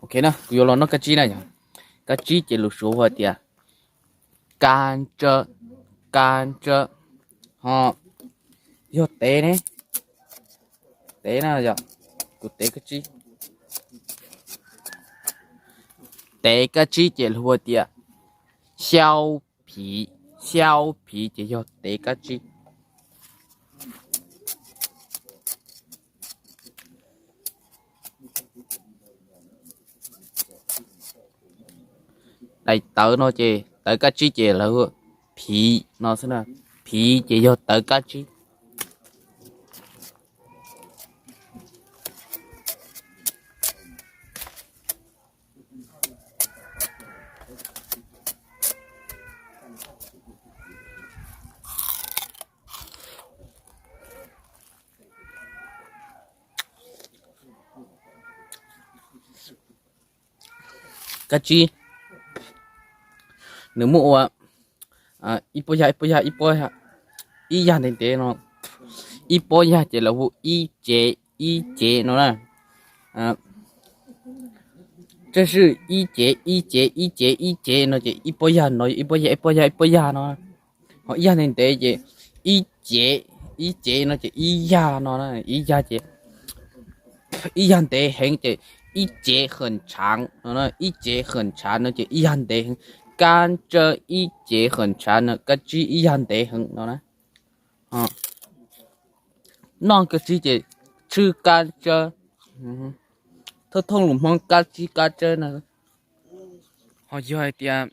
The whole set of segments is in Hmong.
Ok, no kuv yuav los noj kab tsib na yog. Kab tsib ces lus Suav hu tias kab tsawb, kab tsawb. Ho yog tev ne, tev na yog, kuv tev kab tsib, tev kab tsib ces lus hu tias xyau phiv, xyau phiv ces yog tev kab tsib. Daim tawv no ces tawv kab tsib ces lawv hu phiv no xwb na, phiv ces yog tawv kab tsib. Kab tsib nws muaj ua ib pob yag, ib pob yag, ib pob yag, ib yag ntev ntev no, ib pob yag ces lawv hu ib cev, ib cev no na. Tab sis ib cev, ib cev, ib cev, ib cev no ces ib pob yag no, ib pob yag, ib pob yag, ib pob yag no. Ho ib yag ntev ntev ces ib cev, ib cev no ces ib yag no na, ib yag ces ib yag ntev heev ces ib cev hawm ntshav no, ib cev hawm ntshav no ces ib yag ntev heev. Kab tsawb ib cev hawm ntshav no, kab tsib ib yag ntev heev no na. Noj kab tsib ces tshwj kab tsawb, thooj thooj lus Hmoob kab tsib kab tsawb no. Ho yog hais tias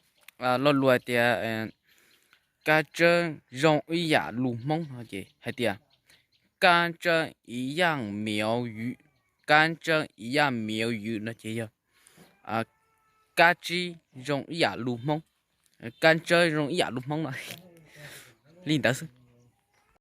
lo lus hais tias kab tsawb zoo ib yam lus Hmoob no ces hais tias 甘蔗一样美味, 甘蔗一样美味 no ces yog kab tsib zoo ib yam lus Hmoob, kab tsawb zoo ib yam lus Hmoob no. Li ntawd xwb.